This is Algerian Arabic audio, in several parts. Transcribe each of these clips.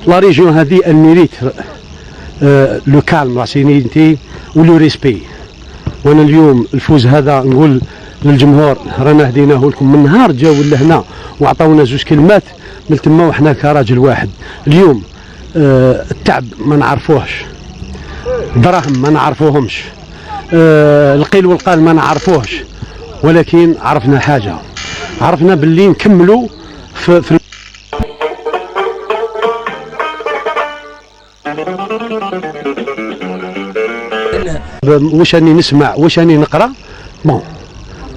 La région هذه elle mérite le calme, la sérénité و le respect. وانا اليوم الفوز هذا نقول للجمهور رانا هديناه لكم من نهار جاو لهنا وعطاونا زوج كلمات من تما وحنا كراجل واحد. اليوم التعب ما نعرفوهش، دراهم ما نعرفوهمش، القيل والقال ما نعرفوهش، ولكن عرفنا حاجه، عرفنا باللي نكملوا في واش راني نسمع واش راني نقرا. bon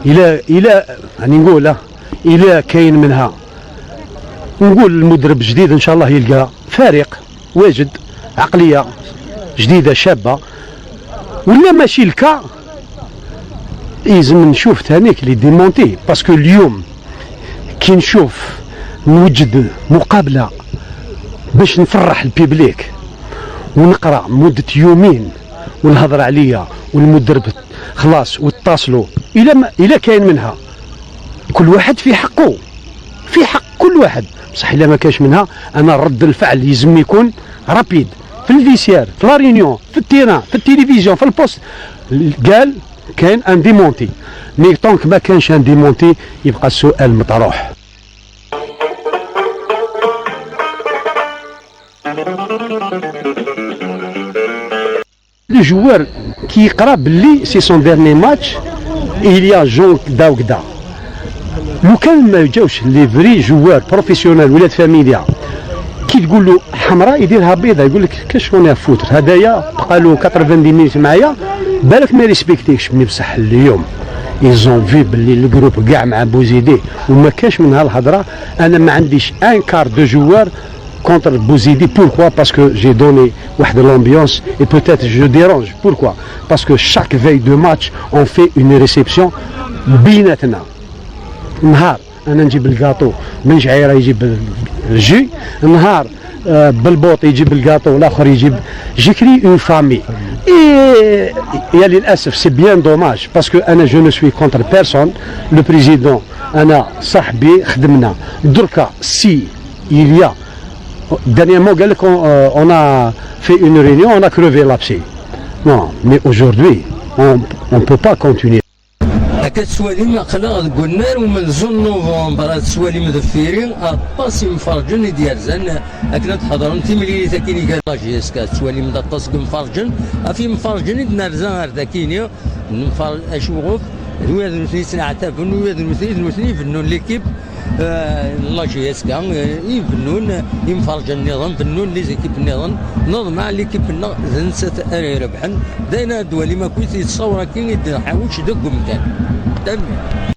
الى راني نقول الى كاين منها، نقول المدرب الجديد ان شاء الله يلقى فريق واجد، عقلية جديدة شابه، ولا ماشي le cas لازم نشوف ثانيك les démentis. parce que اليوم كي نشوف نوجد مقابله باش نفرح ال public ونقرا مده يومين والهضره عليا والمدرب خلاص واتصلوا الى كاين منها، كل واحد في حقه، في حق كل واحد. بصح الا ما كاش منها، انا رد الفعل يلزم يكون rapide في ال vestiaire، في la réunion، في ال terrain، في التلفزيون، في ال poste. قال كاين un démenti، mais tant que ما كانش un démenti يبقى السؤال مطروح. le joueur كي يقرا باللي c'est son dernier match، il y a جون كدا وكدا، لو كان ما جاوش les vrais joueurs professionnels ولاد فاميليا، كي تقول له حمراء يديرها بيضاء، يقول لك qu'est-ce qu'on a à foutre، هدايا بقى له 90 minutes معايا، بالك ما ريسبكتيكش. mais بصح اليوم ils ont vu باللي ال groupe كاع مع بوزيدي وما كاش منها الهضره. انا ما عنديش un quart de joueurs contre Bouzidi. Pourquoi؟ Parce que j'ai donné واحد l'ambiance et peut-être je dérange. Pourquoi؟ Parce que chaque veille de match on fait une réception بيناتنا. نهار انا نجيب الكاطو من جعيره يجيب ال jus، نهار بالبوط يجيب الكاطو، الاخر يجيب. j'ai créé une famille et يا للاسف c'est bien dommage parce que انا je ne suis contre personne. le président انا صاحبي، خدمنا دركا. si il y a dernièrement قال لك on a fait une réunion, on a crevé l'abcès. Non, mais aujourd'hui on peut pas continuer. كتسوالي قلا قلنا ومن زون نوفمبر تسوالي مدفيرين اطاس مفرجن ديال زن اكنا تحضرون تيملي تاكيني كان جيسكا تسوالي من اطاس مفرجن افي مفرجن نرزان غير تاكيني نفر اشوغوف ويا نثني سنعتافن ويا نثني فنون l'équipe la JSK يفنون يمفرج النظام فنون les équipes النظام نظم مع l'équipe نسات ربحن داينا دولي ما كنت يتصور كي يحاولش دق مكان. تمام.